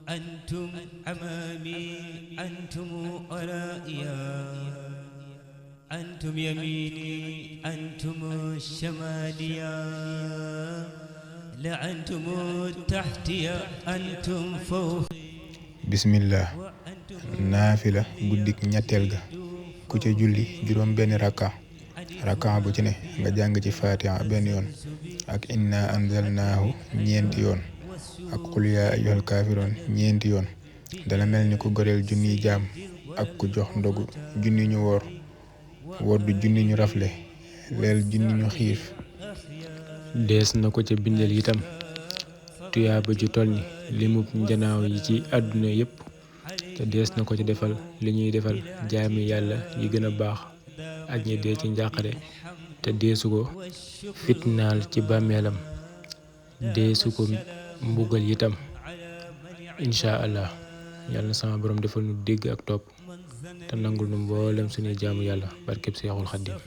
أنتم أمامي أنتم ورائيا أنتم يميني أنتم شماليا لعنتم تحتي أنتم فوق bismillah naafila guddik ñetteel ga ku ca julli juróom benn rakka bu ci ne nga jàng ci fatiha benn yoon ak inna anzalnaahu ñeenti yoon ak qul yaa ayyuhal kaafiroon ñeenti yoon dana mel ni ku goreel junniy jaam ak ku jox ndogu junni ñu woddu junni ñu rafle leel junni ñu xiif. dees na ko ca bindal itam tuyaaba ju toll ni limub njanaaw yi ci àdduna yépp te dees na ko ci defal li ñuy defal jaami yàlla yi gën a baax ak ñi dee ci njàqare te deesu ko fitnaal ci bàmmeelam deesu ko mbugal itam insha allah yàlla na sama borom defal nu dégg ak topp te nangul nu mboolem suñuy jaamu yàlla barkeb Seexul Xaddim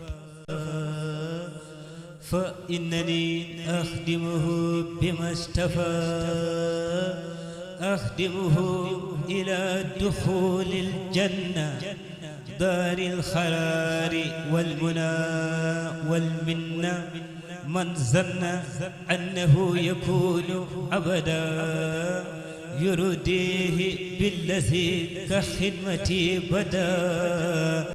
فإنني أخدمه بما اشتفى أخدمه إلى دخول الجنة دار الخيار والمنى والمنة من ظن أنه يكون أبدا يرديه بالذي كخدمتي بدا